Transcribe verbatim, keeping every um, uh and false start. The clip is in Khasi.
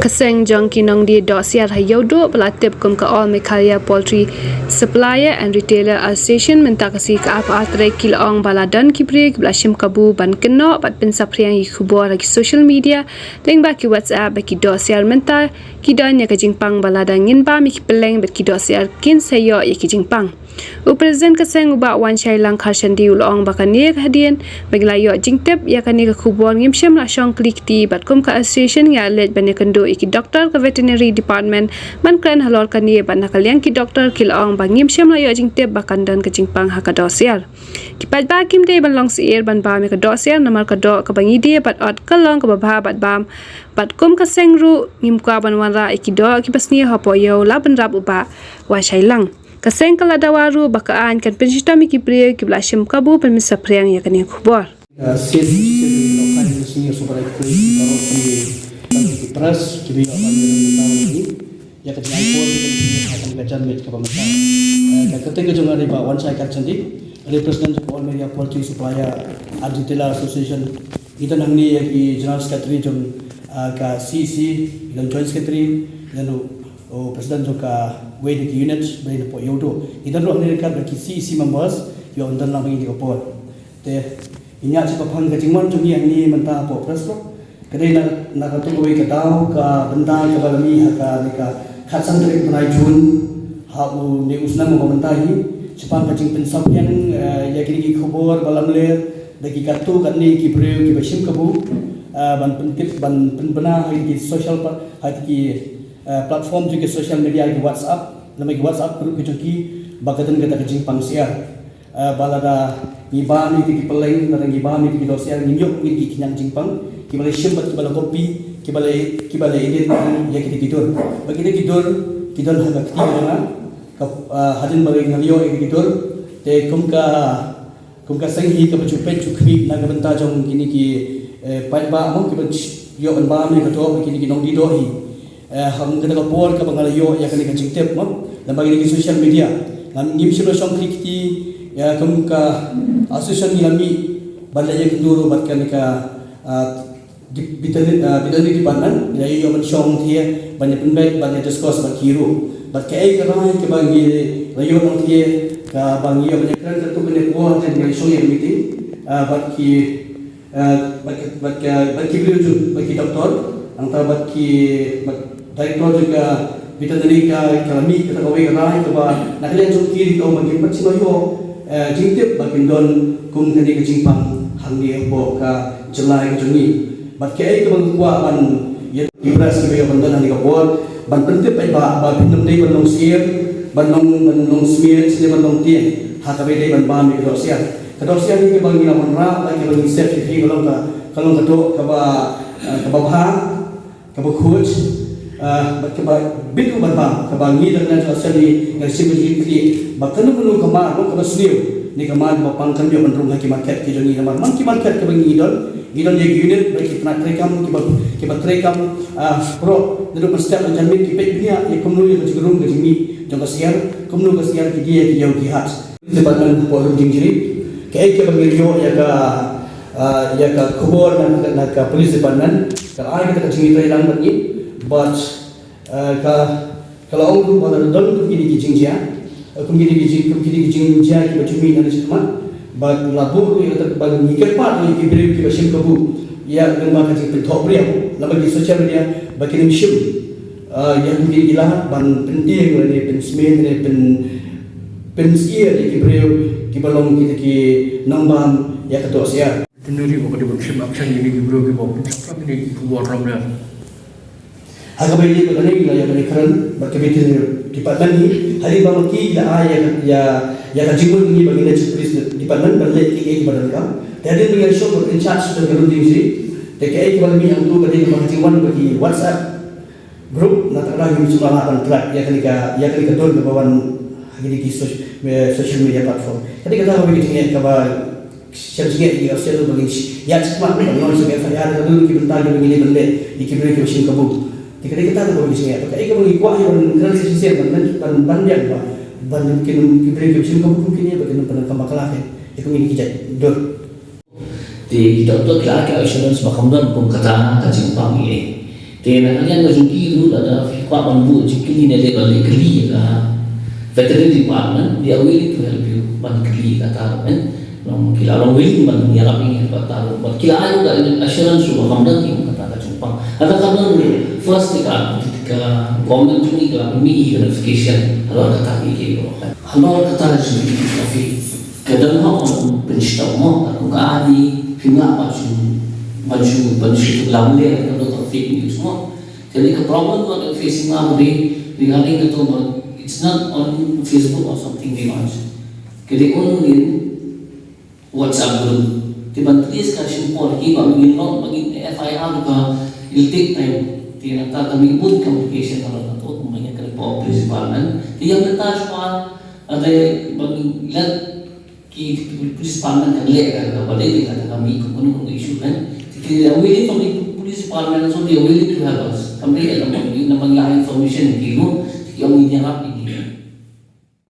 Ka seng jong ki nongdie dohsiar ha Ïewduh ba la tip kum ka All Meghalaya Poultry Supplier and Retailer Association mynta ka sngi ka arphew ar tarik ki la ong ba la don ki briew ki ba la shim kabu ban kynnoh bad pynsaphriang ïa ki khubor ha ki social media lyngba ki WhatsApp ba ki dohsiar mynta ki don ïa ka jingpang ba lada ngin bam ïa ki pylleng bad ki dohsiar kin sa ïoh ïa ki jingpang. U President ka seng u Bah Wanshailang Kharshandi u la ong ba kane ka hadien ba ngi la ïoh jingtip ïa kane ka khubor ngim shym la shong kli kti bad kum ka association ngi la leit ban ïakynduh ïa ki doktor ka veterinary department ban kren halor kane bad na ka liang ki doktor ki la ong ba ngim shym la ïoh jingtip ba kan don ka jingpang ha ka dohsiar. Ki paidbah kim dei ban long syiar ban bam ïa ka dohsiar namar ka doh kaba ngi die bad ot ka long kaba bha bad bam bad kum ka seng ruh ngim kwah ban wanrah ïa ki doh kiba sniew hapoh ïew, la bynrap u Bah Wanshailang. Ka seng ka la dawa ruh ba ka aiñ kan pynshitom ïa ki briew kiba la shim kabu ban pynsaphriang ïa kane ka khubor. Ka sien ki sien ki nongkhai ki senior super ai ki parot ki ki press ki bi ban ïa ka jingaiñ por ki ha ka janmiet kaba mynta. Eh, ka kyrteng ka jong nga dei Bah Wanshai Kharshandi, dei president jong ka All Meghalaya Poultry Supplier and Retailer Association. Ngi don hangne ïa ki general secretary jong, ah, ka C E C, ngi don joint secretary, ngi don u, u president jong ka wei na ki unit ba dei napoh Ïewduh. Ngi don ruh hangne ryngkat bad ki C E C members kiba wan don lang ba ngi dei ka por. Te ngin ïa shu ka phang ka jingwan jong ngi hangne mynta hapoh press club. Ka dei na, na kato kawei ka daw ka bynta kaba la mih ha kane ka khatsan tarik bnai Jun ha une u snem uba mynta hi. Shaphang ka jingpynsaphriang, eh, ïa kine ki khubor ba lamler da ki katto katne ki briew kiba shim kabu, eh, ban pyntip ban pynbna ha ki social pa-, ha ki, eh, platform jong ki social media, ki WhatsApp, namar ki WhatsApp group ki jong ki ba ka don kata ka jingpang syiar. Eh, ba lada ngi bam ïa ki pylleng, lada ngi bam ïa ki dohsiar, ngin ïoh ïa ki khñiang jingpang kiba la shim bad kiba la copy, kiba la, kiba la edit ïa kita ki dur. Ba kita ki dur ki don ha ka kti jong nga, ka, eh, hadien ba nga la ïoh ïa kita ki dur. Te kum ka, kum ka seng hi kaba ju peit ju khmih na ka bynta jong kine ki, eh, paidbah mo kiba ïoh ban bam ïa ka doh, kine ki nongdie doh hi. Eh, ha kata ka por kaba nga la ïoh ïa kane ka jingtip mo, lyngba kine ki social media. Ngam, ngim shym la shong kli kti, ïa, kum ka association ngi la mih ban leit ïakynduh ruh bad kane ka, ah, di-, veterinary, ah, veterinary department, ngi la ïoh ban shong hangtei ban ïa pynbeit ban ïa discuss bad ki ruh. Bad kaei ka rai kaba ngi la ïoh hangtei kaba ngi ïoh ban ïakren katto katne por hadien ba ngi shong ïa ka meeting, ah, bad ki Eh, bad ki, bad ki, bad ki briew jong, bad ki doktor, nangta bad ki, bad director jong ka veterinary ka, ka la mih kata kawei ka rai kaba na ka liang jong ki ri to ba ngim pat shym la ïoh, eh, jingtip ba kin don kum kane ka jingpang hangne hapoh ka jylla ka jong ngi. Bad kaei kaba nga kwah ban ïa ki press kiba ïoh ban don hangne ka por ban pyntip paidbah ba phin ym dei ban long syiar, ban long, ban long smier, smier ban long tieng ha kaba dei ban bam ïa ka dohsiar. Ka dohsiar hi kaba ngi la wanrah, bad kaba ngi sep hi ka long ka, ka long ka doh kaba, eh, kaba bha, kaba khuid, eh, bad kaba bit u ban bam, kaba ngi da ka dohsiar hi ngi shim ka jingkit ba kano kano ka mar, kaba sniew, ne ka mar ba pang kan ïoh ban rung ha ki market ki jong ngi namar man ki market kaba ngi don, ngi don ïa ki unit ba ki tnat treikam, kiba, kiba treikam, ah, baroh naduh mynstep hajan miet ki peit bniah ïa kumno ïa ka jingrung ka jingmih jong ka syiar, kumno ka syiar ki die ki ïew ki hat. Department hapoh Lumdiengjri. Kaei kaba ngi la ïoh ïa ka, ah, ïa ka khubor na, na ka police department, ka la ai kata ka jingïatreilang bad ngi, bad, ah, ka, ka la ong ruh ba la don kum kine ki jingjia, ah, kum kine ki jing, kum kine ki jingjia kiba ju mih na shakhmat, bad la buh ruh ïa kata ba ngi kyrpad ruh ïa ki briew kiba shim kabu ïa lyngba ka jingpynthoh briew lyngba ki social media ba kin ym shim, ah, ïa kum kine ki lad ban pyntieng lane pynsmien lane pyn, pynsyier ïa ki briew kiba long kita ki nongbam ïa ka dohsiar. Tynrai ba ka dei ban shim action ïa kine ki briew kiba pynshah ïa kine ki khubor lamler. Ha kaba ïadei bad kane ngi la ïa kane kren bad ka veterinary department hi, hadien ba ma ki la ai ïa, ïa, ïa ka jingmut ngi ba ngi leit sha police department ban leit kiei kiba donkam. Te hadien ba ngi la shoh bad in charge jong ka Lumdiengjri, te kaei kaba la mih hangto ka dei ba ka jingwan ba ki WhatsApp group, na kata ka daw ngim shym la lah ban track ïa kane ka, ïa kane ka dur kaba wan ha kine ki soc-, eh, social media platform. Ka dei kata kawei ka jingeh kaba shem jingeh ïa ki Australia ba ngin ïa shim ban ong sha ka F I R ka dur ki bynta kiba ngi leh ban leh ïa ki briew kiba shim kabu. Te ka dei kata kawei ka jingeh. Kaei kaba ngi kwah ïa ban kren shisien ban, ban, ban biang ba ban kin ki briew kiba shim kabu kum kine ba kin ym pyndonkam bakla ïa kine ki jait dur. Te ki doktor ki la ai ka assurance ba kam don kum kata ka jingpang ei ei. Te na ka liang ka jong ki ruh, lada phi kwah ban buh jingkylli ne leh ban leh kylli ïa ka veterinary department, they are willing to help you ban kylli ïa kata ruh, eh. Long ki la long willing ban ïarap ïa ngi ha kata ruh, bad ki la ai ruh ka assurance ruh ba kam don ki ong kata ka jingpang. Lada ka don ruh, first te ka, ka government jong ngi ka la pynmih ïa ka notification halor kata ki ki ruh. Halor kata jong ngi ka phi Ka dang hok ban pynshitok mo, ka kum ka adi, phi ngah ban shu, ban shu, ban shu lamler ka dok ka fake news mo. Jadi ka problem ka dok facing now today regarding ka to, but it's not on Facebook or something they launch. Ka dei only in WhatsApp group. Te ban trace ka shim por ki ba ngin long, ba ngin F I R ka, it'll take time. Te nangta ka mih bun complication ka long ka to, kumba ngin ka report police department. Te ïa mynta shuwa, ade ba ngin let ki police department kan leh ka, ka ba dei ka, ka mih kum kano kano issue kan. Ki are willing for the police department also, they are willing to help us. Kam dei ka ban, ka ban ïa information ki ruh, ki ong ngi ïarap ïa ki.